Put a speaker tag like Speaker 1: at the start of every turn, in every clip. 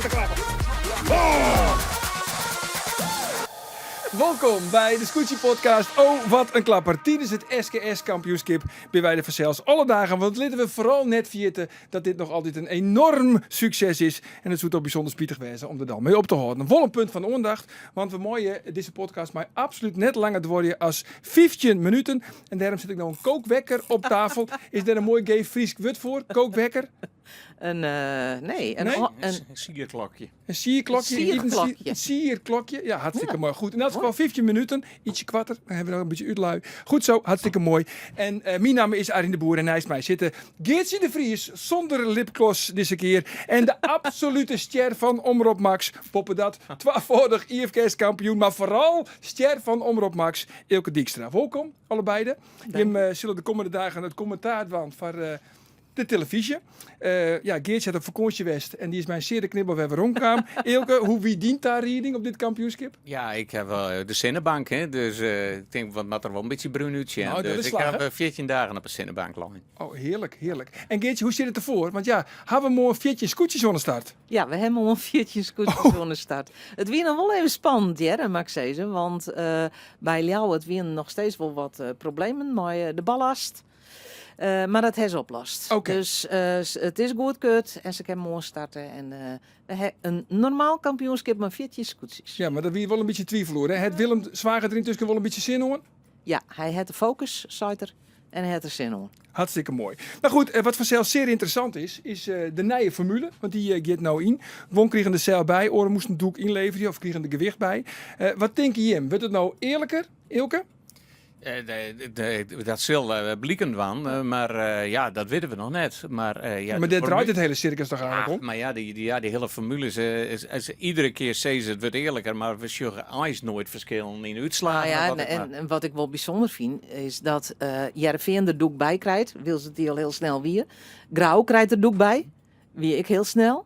Speaker 1: wat in klapper. Oh! Wolkom by de Skûtsje Podcast. Oh, wat in klapper. Tidens it SKS kampioenskip binne wy der fansels alle dagen. Want litte we foaral net ferjitte dat dit noch altyd in enoarm sukses is. En it soe toch bysûnder spitich wêze om der dan mei op te hâlden. Wol in punt fan oandacht, want we meie dizze podcast mei absolút net langer duorje as 15 minuten. En dêrom set ik no in kookwekker op tafel. Is dêr in moai geef Frysk wurd foar? Kookwekker?
Speaker 2: In, nee, in,
Speaker 1: Nee?
Speaker 2: in,
Speaker 3: Sierklokje.
Speaker 1: In sierklokje?
Speaker 2: Sierklokje.
Speaker 1: In sierklokje, ja, hartstikke moai. Goed, yn elts gefal 15 minuten, ietsje koarter, dan hawwe we noch in bytsje útlui. Goed zo, hartstikke moai. En myn namme is Arjen de Boer en neist my sitte Geartsje de Vries, sûnder lipgloss dizze kear. En de absolute stjer fan Omrop Max, boppedat twafâldich IFKS-kampioen, mar foaral stjer fan Omrop Max, Eelke Dykstra. Wolkom, allebeide. Jim sille de kommende dagen it kommentaar dwaan foar de telefyzje. Ja, Geartsje hat op fakânsje west en dy is mei in seare knibbel wer weromkaam. Eelke, hoe wie dyn tarieding op dit kampioenskip?
Speaker 3: Ja, ik haw de sinnebank, hè, dus ik tink, wat moat der wol in bytsje brún útsjen.
Speaker 1: Nou, dat
Speaker 3: dus
Speaker 1: is
Speaker 3: ik haw
Speaker 1: slagge.
Speaker 3: 14 dagen op de sinnebank lein.
Speaker 1: Oh, hearlik, hearlik. En Geartsje, hoe stiet it derfoar? Want ja, ha we moarn 14 skûtsjes oan de start?
Speaker 2: Ja, we hawwe moarn 14 skûtsjes oan de start. It wie noch wol even spannend, hear, moat ik sizze. Want by Ljouwert wienen noch steeds wol wat problemen mei de ballast. Mar dat ha se oplost. Dus it is goedkeurd en se kinne moarn starte. En we ha in normaal kampioenskip mei 14 skûtsjes.
Speaker 1: Ja, mar dêr wie wol in bytsje twivel oer. Hè? Hat Willem Zwager der yntusken wol in bytsje sin oan?
Speaker 2: Ja, hy hat de fokus, seit er, en hy hat der sin oan.
Speaker 1: Hartstikke moai. No goed, wat fansels sear ynteressant is, is de nije formule, want dy giet no yn. Guon krigen der seil by, oaren moasten doek ynleverje of krigen der gewicht by. Wat tinke jim? Wurdt it no earliker, Eelke?
Speaker 3: Dat sil bliken dwaan, mar ja, dat witte we noch net. Mar, ja,
Speaker 1: mar dêr draait it hiele sirkus toch eigentlik om?
Speaker 3: Maar ja, dy hiele formule is, iedere kear sizze se it wurdt earliker, mar we sjogge eins noait ferskillen yn de útslaggen.
Speaker 2: Nou ja, en wat ik wol bysûnder fyn, is dat Hearrenfean der doek by krijt, wylst it dy al hiel snel wie. Grou krijt der doek by, wie ek hiel snel.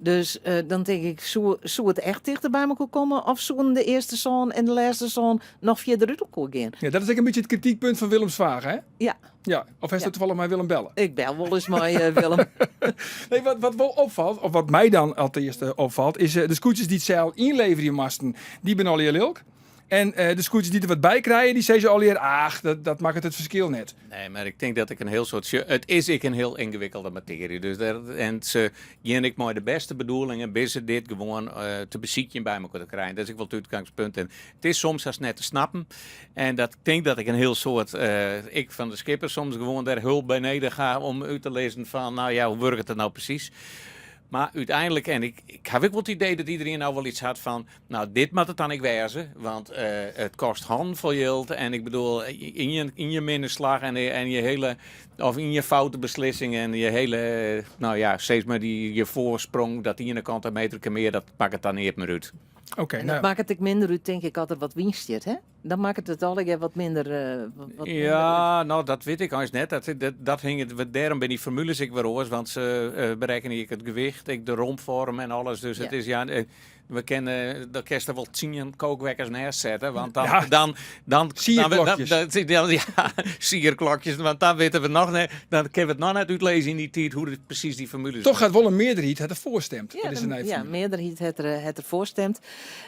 Speaker 2: Dus dan tink ik, soe it echt tichter by mekoar komme of soenen de earste sân en de lêste sân noch fierder út elkoar gean?
Speaker 1: Ja, dat is ek in bytsje it kritykpunt fan Willem Zwaga, hè?
Speaker 2: Ja.
Speaker 1: Ja, of hast
Speaker 2: Ja.
Speaker 1: tafallich mei Willem belle?
Speaker 2: Ik bel wolris mei Willem.
Speaker 1: Nee, wat wol opfalt, of wat my dan alteast opfalt, is de skûtsjes dy't seil ynleverje moasten, dy binne allegear lilk. En de skûtsjes dy't der wat by krije, dy sizze allegear, ach, dat makket it ferskil net.
Speaker 3: Nee, mar ik tink dat ik in hiel soad. It is ek in hiel yngewikkelde matearje. Dus dêr, en se gean ek mei de bêste bedoelingen, binne se dit gewoan te besykjen by mekoar te krijen. Dat is ek wol it útgangspunt. En it is soms hast net te snappen. En dat ik tink dat ik in hiel soad, ek fan de skippers soms gewoan dêr hulp by nedich ha om út te lizzen fan, no ja, hoe wurket it no presys? Mar úteinlik, en ik haw ek wol it idee dat iderien no wol iets hat fan, no dit moat it dan ek wêze, want it kost hannen fol jild en ik bedoel, yn je minne slach en je hiele, of yn je foute beslissing en je hiele, no ja, sis mar dy, je foarsprong, dat iene kante meterke mear, dat makket dan neat mear út.
Speaker 1: Oké,
Speaker 2: En
Speaker 1: nou.
Speaker 2: dat makket ek minder út, tink ik, as der wat wyn stiet, hè? Dan makket it allegear wat minder. Wat minder
Speaker 3: Ja, no dat wit ik eins net. Dat hinget, dêrom binne dy formules ek wer oars, want se berekkenje ek it gewicht, ek de rompfoarm en alles. Dus it is, ja, we kinne, dan kinst der wol 10 kookwekkers neist sette, want dan, dan,
Speaker 1: Sierklokjes.
Speaker 3: Dan, ja, sierklokjes, want dan witte we noch net, dan kinne we it noch net útlizze yn dy tiid hoe it presys dy formules
Speaker 1: Toch hat wol in mearderheid hat derfoar stimd.
Speaker 2: Ja,
Speaker 1: foar dizze nije
Speaker 2: ja,
Speaker 1: formule.
Speaker 2: mearderheid hat derfoar stimd.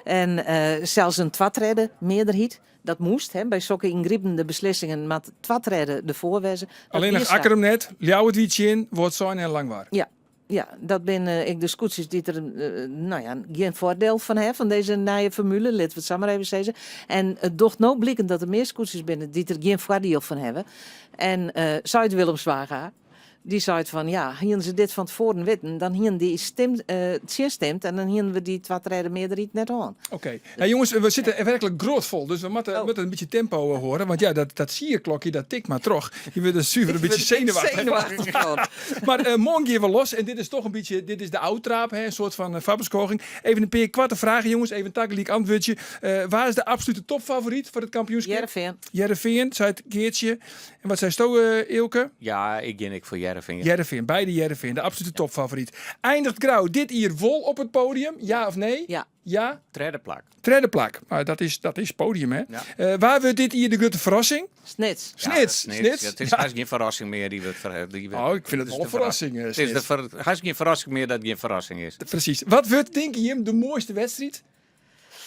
Speaker 2: En sels in twatredde mearderheid, dat moast. Hè, by sokke yngripende beslissingen moat twatredde derfoar wêze. Dat
Speaker 1: Allinnich
Speaker 2: wie sa.
Speaker 1: Akkrum net, Ljouwert wie tsjin, Wâldsein en Langwar.
Speaker 2: Ja, ja, dat binne ek de skûtsjes dy't der no ja, gjin foardiel fan ha fan dizze nije formule, litte we it sa mar even sizze. En it docht no bliken dat der mear skûtsjes binne dy't der gjin foardiel fan hawwe. En seit Willem Zwaga, Dy seit fan ja, hienen se dit fan tefoaren witten, dan hienen dy stim, tsjinstimd en dan hienen we dy twatredde mearderheid net hân.
Speaker 1: Oké. Nou jonges, we sitte werklik grôtfol, dus we moatte moatte in bytsje tempo hâlde. Want ja, dat sierklokje dat tikt mar troch. Je wurde suver in bytsje senuwachtich.
Speaker 2: Senuwachtich fan.
Speaker 1: Mar moarn gean we los en dit is toch in bytsje, dit is de ôftraap, hè, in soart fan foarbeskôging. Even in pear koarte fragen jonges, even tagelyk antwurdzje. Wa is de absolute topfavoryt foar it kampioenskip?
Speaker 2: Hearrenfean.
Speaker 1: Hearrenfean, seit Geartsje. En wat seisto, Eelke?
Speaker 3: Ja, ik gean ek foar. Hearrenfean.
Speaker 1: Hearrenfean, beide Hearrenfean, de absolute topfavoryt. Eindigt Grou dit jier wol op it podium? Ja of nee?
Speaker 2: Ja.
Speaker 1: Ja?
Speaker 3: Tredde plak.
Speaker 1: Tredde plak. Maar dat is podium, hè?
Speaker 3: Ja.
Speaker 1: Wa wurdt dit jier de grutte ferrassing?
Speaker 2: Snits.
Speaker 1: Snits.
Speaker 3: Ja,
Speaker 1: Snits.
Speaker 3: Ja, it is hast gjin ferrassing mear. Dy wurdt ver, dy wurdt,
Speaker 1: Oh, ik fyn it
Speaker 3: is
Speaker 1: wol
Speaker 3: de
Speaker 1: in ferrassing.
Speaker 3: It is de
Speaker 1: Snits.
Speaker 3: hast gjin ferrassing mear dat gjin ferrassing is.
Speaker 1: Presys. Wat wurdt, tinke jim, de moaiste wedstriid?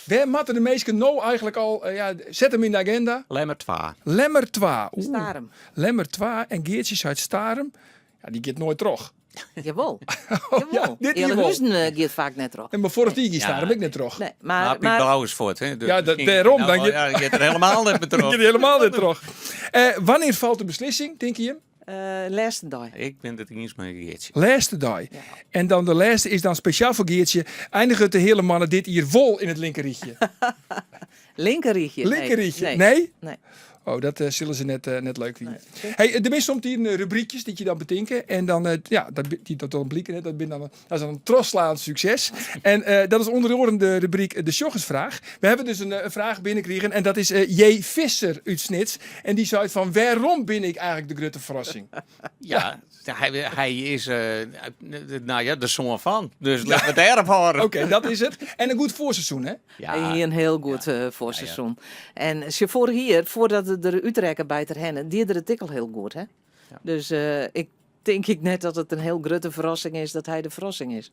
Speaker 1: Wêr moatte de minsken no eigentlik al... ja, set him yn de agenda.
Speaker 3: Lemmer 2.
Speaker 1: Lemmer 2. Oeh.
Speaker 2: Starum.
Speaker 1: Lemmer 2 en Geartsje seit Starum. Ja, dy giet noait troch.
Speaker 2: Jawol.
Speaker 1: Oh,
Speaker 2: Jawol.
Speaker 1: ja, dit jier wol.
Speaker 2: Ealahuzen giet faak net troch.
Speaker 1: En mar foarich jier gie Starum ek net troch.
Speaker 2: Nee,
Speaker 3: Maar
Speaker 2: mar,
Speaker 3: Piet
Speaker 2: mar
Speaker 3: Blauw is fuort, hè? Dus
Speaker 1: Ja, dat-
Speaker 3: miskien-
Speaker 1: dêrom,
Speaker 3: Nou,
Speaker 1: dan je-
Speaker 3: ja, giet er helemaal net meer
Speaker 1: Dan
Speaker 3: troch.
Speaker 1: giet helemaal net troch. Wannear falt de beslissing, tinke jim?
Speaker 2: Lêste dei.
Speaker 3: Ik bin it iens mei Geartsje.
Speaker 1: Lêste dei.
Speaker 2: Ja.
Speaker 1: En dan de lêste is dan spesjaal foar Geartsje. Einiget de Heale Moanne dit jier wol yn it linkerrychje?
Speaker 2: Linkerrychje? Nee.
Speaker 1: Linkerrychje,
Speaker 2: Nee.
Speaker 1: nee?
Speaker 2: Nee.
Speaker 1: Oh, dat sille se net leuk fine. Hey, der binne somtiden rubrykjes dy't je dan betinke. En dan, ja, dat, die dat dan bliken, hè, dat, bin dan, dat is dan in trochslaand sukses. En dat is ûnder oaren de rubryk De Sjoggersfraach. We hawwe dus in fraach binnenkrigen en dat is J. Visser út Snits. En dy seit fan, wêrom bin ik eigentlik de grutte ferrassing?
Speaker 3: Ja, hy is, nou ja, de soan fan. Dus litte we dêrop hâlde.
Speaker 1: Oké, dat is it. En in goed foarseizoen, hè?
Speaker 3: Ja.
Speaker 2: Hy hie in hiel goed foarseizoen. En sjoch, foarich jier, foardat er der útrekke by Terherne, die er it ek al hiel goed, hè? Dus ik tink ek net dat it in hiel grutte ferrassing is dat hy de ferrassing is.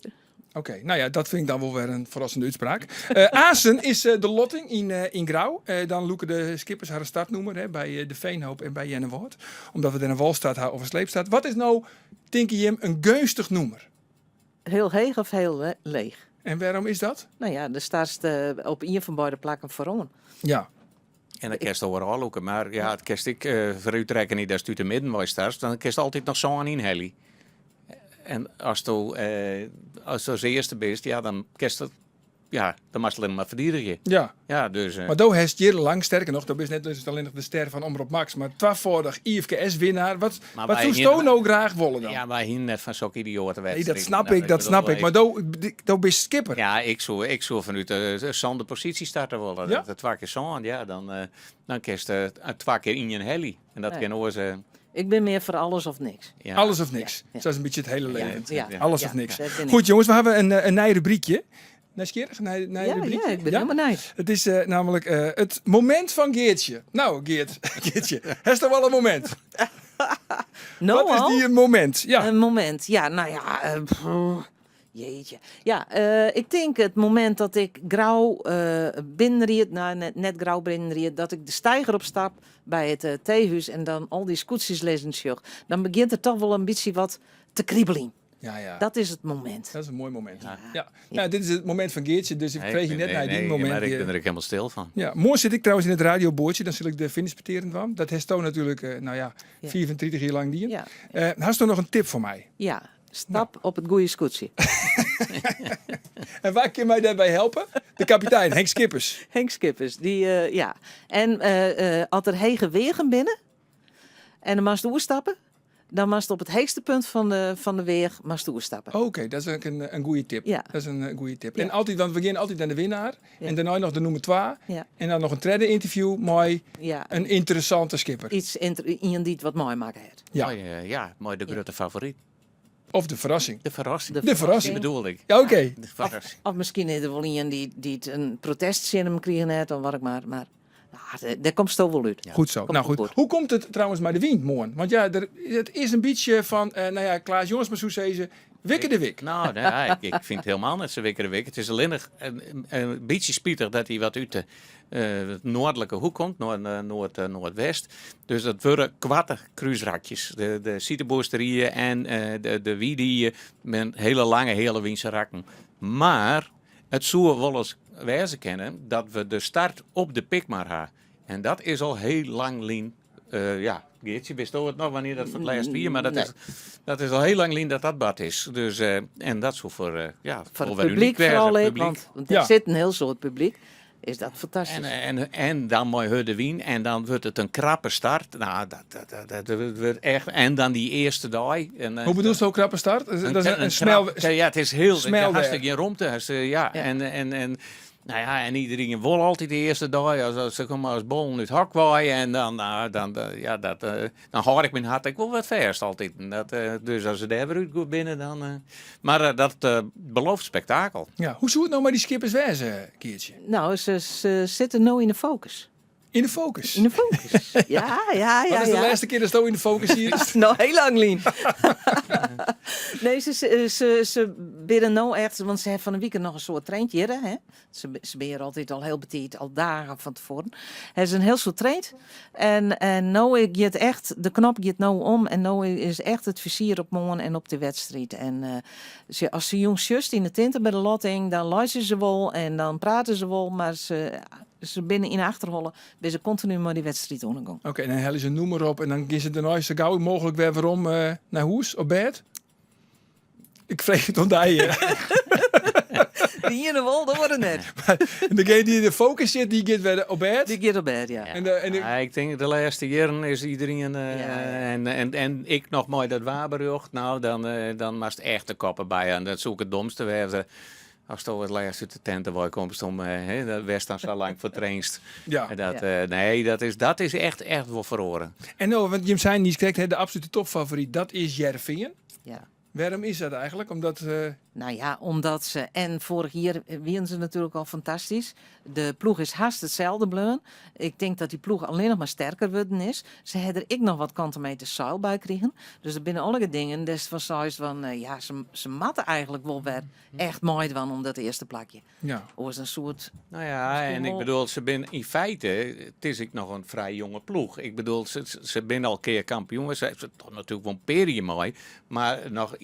Speaker 1: Oké, nou ja, dat fyn ik dan wol wer in ferrassende útspraak. Aansen is de lotting yn Grou. Dan lûke de skippers harren startnûmer, hè, by de Veenhoop en by Earnewâld. Omdat we dêr in walstart ha of in sleepstart. Wat is no, tinke jim, in geunstich nûmer?
Speaker 2: Hiel heech of hiel leech?
Speaker 1: En wêrom is dat?
Speaker 2: Nou ja, de startst op ien fan beide plakken foaroan.
Speaker 1: Ja.
Speaker 3: En dan kinst oeral lûke, mar ja, it kinst ek foarútrekkenje datst út de midden wei startst, dan kinst altyd noch sân ynhelje. En asto as earste bist, ja, dan kinst dat, ja, dan moatst allinnich mar ferdidigje.
Speaker 1: Ja.
Speaker 3: Ja, dus,
Speaker 1: Mar do hast jierrenlang, sterker noch, do bist net dus allinnich de ster fan Omrop Max, mar twafâldich IFKS-winnaar. Wat,
Speaker 3: Maar
Speaker 1: wat
Speaker 3: wy
Speaker 1: soest
Speaker 3: hiene
Speaker 1: do no graach wolle dan?
Speaker 3: Ja, wy hiene net fan sokke idioate
Speaker 1: Nee, dat
Speaker 3: wedstriden.
Speaker 1: snap
Speaker 3: Nou,
Speaker 1: ik, dat
Speaker 3: bedoel,
Speaker 1: snap ik.
Speaker 3: ik
Speaker 1: Mar do, do bist skipper.
Speaker 3: Ja, ik soe fanút de sânde posysje starte wolle.
Speaker 1: Ja?
Speaker 3: Dat de twa kear sân, ja, dan kinst twa kear ien helje. En dat
Speaker 2: Nee.
Speaker 3: kin oars.
Speaker 2: Ik bin mear foar alles of niks.
Speaker 3: Ja.
Speaker 1: Alles of niks.
Speaker 2: Ja.
Speaker 1: Sa is in bytsje it hiele leven.
Speaker 2: Ja.
Speaker 1: Alles
Speaker 2: Ja,
Speaker 1: of niks.
Speaker 2: dat bin ik.
Speaker 1: Goed jongens, we hawwe in nij rubrykje. Nijsgjirrich, nij
Speaker 2: Ja,
Speaker 1: rubrykje?
Speaker 2: ja, ik bin
Speaker 1: Ja?
Speaker 2: hielendal nij.
Speaker 1: It is namelijk it momint fan Geartsje. Nou, Geart, Geartsje, hast al in momint?
Speaker 2: No
Speaker 1: Wat is
Speaker 2: al?
Speaker 1: dy momint? Ja.
Speaker 2: In momint, ja, nou ja, pff, jeetje. Ja, ik tink it momint dat ik Grou binnenried, nou, net Grou binnenried, dat ik de steiger opstap by it teehús en dan al dy skûtsjes lizzen sjoch, dan begjint der toch wol in bytsje wat te kribeljen.
Speaker 1: Ja, ja.
Speaker 2: Dat is it momint.
Speaker 1: Dat is in moai momint.
Speaker 3: Ja.
Speaker 1: Ja. Nou, dit is it momint fan Geartsje, dus ik
Speaker 3: Nee,
Speaker 1: freegje
Speaker 3: ik
Speaker 1: net
Speaker 3: ben-
Speaker 1: nei
Speaker 3: nee,
Speaker 1: dyn
Speaker 3: nee,
Speaker 1: momint.
Speaker 3: Maar ik bin der ek hielendal stil fan.
Speaker 1: Ja, moarn sit ik trouwens yn it radioboatsje, dan sil ik de finishpetearen dwaan. Dat hasto natuerlik, nou ja,
Speaker 2: Ja.
Speaker 1: 34 jier lang dien.
Speaker 2: Ja.
Speaker 1: Hasto noch in tip foar my?
Speaker 2: Ja, stap op it goede skûtsje.
Speaker 1: En wa kin my dêrby helpe? De kapitein, Henk Skippers.
Speaker 2: Henk Skippers, dy, ja. En as der hege weagen binne en dan moatst oerstappe, dan moatst op it heechste punt fan de weach moatst oerstappe.
Speaker 1: Oké, dat is ek in goede tip.
Speaker 2: Ja.
Speaker 1: Dat is in goede tip.
Speaker 2: Ja.
Speaker 1: En altyd, want we gean altyd nei de winnaar.
Speaker 2: Ja.
Speaker 1: En dêrnei noch de nûmer 2.
Speaker 2: Ja.
Speaker 1: En dan noch in tredde ynterview mei
Speaker 2: Ja.
Speaker 1: in ynteressante skipper.
Speaker 2: Iets ien dy't wat meimakke hat.
Speaker 1: Ja.
Speaker 3: Mei, ja, mei de grutte favoryt.
Speaker 1: Of de ferrassing.
Speaker 3: De ferrassing.
Speaker 1: De ferrassing.
Speaker 3: Die bedoel ik.
Speaker 1: Ja, oké.
Speaker 3: De ferrassing.
Speaker 2: Of miskien is der wol ien dy't in protest tsjin him krigen hat, of wat ek mar. Mar dêr komst do wol út.
Speaker 3: Ja.
Speaker 1: Goed zo.
Speaker 2: Komt
Speaker 1: Nou
Speaker 2: wol
Speaker 1: goed.
Speaker 2: goed.
Speaker 1: Hoe komt it trouwens mei de wyn moarn? Want ja, it is in bytsje fan, nou ja, Klaas Jongsma soe sizze, wikke de wik.
Speaker 3: Nou, nee, ja, ik fyn it hielendal net sa wikke de wik. It is allinnich in bytsje spitich dat hy wat út de noardlike hoek komt, noard, noardwest. Dus dat wurde koarte krúsrakjes. De Siteboersterie en de Wiedie binne hiele lange, hiele wynse rakken. Mar it soe wolris wêze kinne dat we de start op de Pikmar ha. En dat is al hiel lang lyn. Ja, Geartsje, witsto it noch wannear dat foar it lêst wie? Mar dat is al hiel lang lyn dat dat bard is. Dus, en dat soe foar, ja,
Speaker 2: Foar
Speaker 3: wol
Speaker 2: it
Speaker 3: wer
Speaker 2: publyk
Speaker 3: unyk wêze,
Speaker 2: foaral ek,
Speaker 3: publyk.
Speaker 2: want der sit in hiel soad publyk. Is dat fantastysk.
Speaker 3: En dan mei hurde wyn en dan wurdt it in krappe start. Nou, dat wurdt echt. En dan dy earste dei. En,
Speaker 1: Hoe bedoelst do krappe start? Dat is in smel
Speaker 3: krap, ja, it is hiel,
Speaker 1: smel
Speaker 3: hast
Speaker 1: dêr.
Speaker 3: gjin romte. Hast, ja,
Speaker 2: Ja.
Speaker 3: en Nou ja, en iedereen wil altijd de eerste dag, als ze komen als bollen uit hok waaien en dan, nou, dan, ja, dat, dan hou ik mijn hart ik wel wat vast altijd. En dat, dus als ze daar weer uit goed binnen, dan. Maar dat belooft spektakel.
Speaker 1: Ja, hoe zou het nou maar die skippers wezen, Geertje?
Speaker 2: Nou, ze zitten nu in de focus.
Speaker 1: In de focus?
Speaker 2: In de focus. Ja.
Speaker 1: Wat is de
Speaker 2: ja.
Speaker 1: laatste keer dat je in de focus hier is?
Speaker 2: Nou, heel lang, Lien. Nee, ze bidden nou echt, want ze hebben van de weekend nog een soort treintje, hè? Ze bidden altijd al heel betijd, al dagen van tevoren. Het is een heel soort treint. En nou gaat echt, de knop gaat nou om en nou is echt het vizier op morgen en op de wedstrijd. En als ze jongens just in de tinten bij de lotting, dan luisteren ze wel en dan praten ze wel, maar ze binnen in de achterhollen, ben ze continu maar die wedstrijd ondergang.
Speaker 1: Oké, en dan halen ze een noemer op en dan gaan ze daarna zo gauw mogelijk weer waarom naar huis op bed. Ik vrees het om die.
Speaker 2: Die in de wol, dat wordt het net.
Speaker 1: En degene die in de focus zit, die gaat weer op bed.
Speaker 2: Die gaat op bed, ja.
Speaker 1: En de
Speaker 3: Ja, ik denk de laatste jaren is iedereen,
Speaker 2: Ja, ja.
Speaker 3: En ik nog mooi dat waarbericht. Nou, dan was het echt de koppen bij. En dat zoek het domste werden. Als het het laatste uit de tent waar komt om, hè, dat West dan zo lang vertrainst.
Speaker 1: Ja.
Speaker 3: En dat,
Speaker 2: Ja.
Speaker 3: nee, dat is echt wel verloren.
Speaker 1: En nou, want Jim zijn niet correct, hè, de absolute topfavoriet, dat is Hearrenveen.
Speaker 2: Ja.
Speaker 1: Waarom is dat eigenlijk? Omdat,
Speaker 2: Nou ja, omdat ze... En vorig jaar winnen ze natuurlijk al fantastisch. De ploeg is haast hetzelfde bleun. Ik denk dat die ploeg alleen nog maar sterker worden is. Ze hebben er ik nog wat kanten mee te zeil bij kregen. Dus er binnen alle dingen. Dus van zo van, ja, ze matten eigenlijk wel weer echt mooi van om dat eerste plakje.
Speaker 1: Ja.
Speaker 2: Of is een soort...
Speaker 3: Nou ja,
Speaker 2: Misschien
Speaker 3: en ik
Speaker 2: wel
Speaker 3: bedoel, ze zijn in feite, het is ik nog een vrij jonge ploeg. Ik bedoel, ze zijn al keer kampioen. Ze zijn toch natuurlijk wel een periode mooi. Maar nog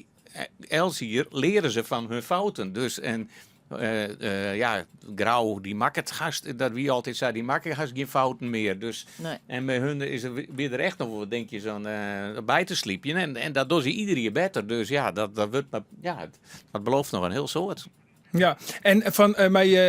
Speaker 3: Elsier leren ze van hun fouten. Dus en ja, Grauw, die maakt het gast, dat wie altijd zei, die maakt gast geen fouten meer. Dus,
Speaker 2: Nee.
Speaker 3: En bij hun is er weer er echt nog wel, denk je, zo'n bij te sliepen. En dat doen ze iedere keer beter. Dus ja, dat, dat wordt maar, ja, het, dat belooft nog een heel soort.
Speaker 1: Ja, en van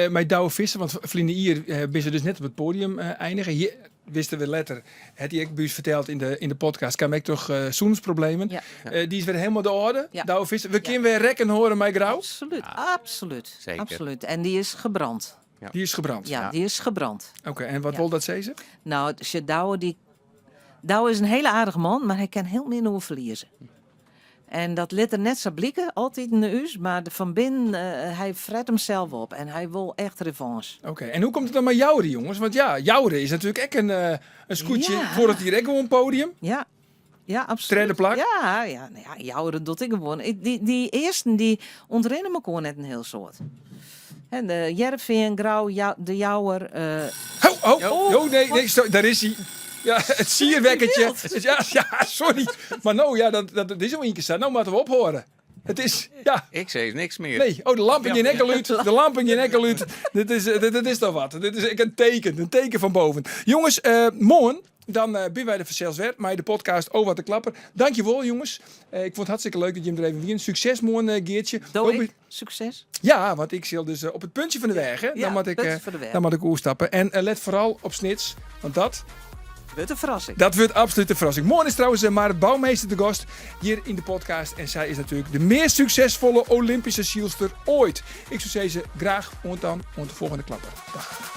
Speaker 1: mijn Douwe Visser, want Vlinde Ier ben ze dus net op het podium eindigen. Hier wisten we letter, het die ik buus verteld in de podcast, kwam ik toch zoensproblemen.
Speaker 2: Ja.
Speaker 1: Die is weer helemaal de orde.
Speaker 2: Ja.
Speaker 1: Douwe Visser, we
Speaker 2: Ja.
Speaker 1: kunnen weer rekken horen, mijn Grauw.
Speaker 2: Absoluut,
Speaker 3: Ja.
Speaker 2: absoluut.
Speaker 3: Zeker.
Speaker 2: Absoluut. En die is gebrand.
Speaker 3: Ja.
Speaker 1: Die is gebrand?
Speaker 2: Ja,
Speaker 3: Ja.
Speaker 2: die is gebrand.
Speaker 1: Oké, en wat
Speaker 2: Ja.
Speaker 1: wil dat zeggen?
Speaker 2: Nou, Douwe, die, Douwe is een hele aardige man, maar hij kan heel minder verliezen. En dat liet er net zo blikken, altijd in de uus, maar de van binnen, hij fret hem zelf op en hij wil echt revanche.
Speaker 1: Oké, en hoe komt het dan met Joure, jongens? Want ja, Joure is natuurlijk ook een scootje
Speaker 2: Ja.
Speaker 1: voor het hier ook gewoon podium.
Speaker 2: Ja, ja, absoluut.
Speaker 1: Tweede plak.
Speaker 2: Ja, ja, nou ja, Joure doet ik gewoon. Ik, die eersten die ontrennen elkaar net een heel soort. En de Jervin, Grauw, de Jouwer.
Speaker 1: Ho, ho,
Speaker 2: Oh,
Speaker 1: oh, nee, nee, sorry, daar is hij. Ja, het sierwekkertje.
Speaker 2: Wild.
Speaker 1: Het, ja, ja, sorry. Maar nou, ja, dat is al één keer staan. Nou moeten we ophoren. Het is, ja.
Speaker 3: Ik zeg niks meer.
Speaker 1: Nee, oh, de lamp in je
Speaker 3: Ja.
Speaker 1: nek al uit. De lamp in je nek al uit. Dit is toch wat. Dit is een teken, een teken van boven. Jongens, morgen, dan ben wij de Verzels weer, maar de podcast Oh Wat een Klapper. Dankjewel, jongens. Ik vond het hartstikke leuk dat je hem er even wie. Succes morgen, Geertje.
Speaker 2: Doe
Speaker 1: Hoop
Speaker 2: ik.
Speaker 1: ik
Speaker 2: Succes.
Speaker 1: Ja, want ik zal dus op het puntje van de weg, hè.
Speaker 2: Ja,
Speaker 1: Dan moet ik,
Speaker 2: puntje van de weg.
Speaker 1: dan moet ik oerstappen. En let vooral op Snits, want dat
Speaker 2: Wordt een verrassing.
Speaker 1: Dat wordt absoluut een verrassing. Morgen is trouwens Marit Bouwmeester de gast hier in de podcast. En zij is natuurlijk de meest succesvolle Olympische zielster ooit. Ik zou zeggen, graag ont dan, ont de volgende klapper. Dag.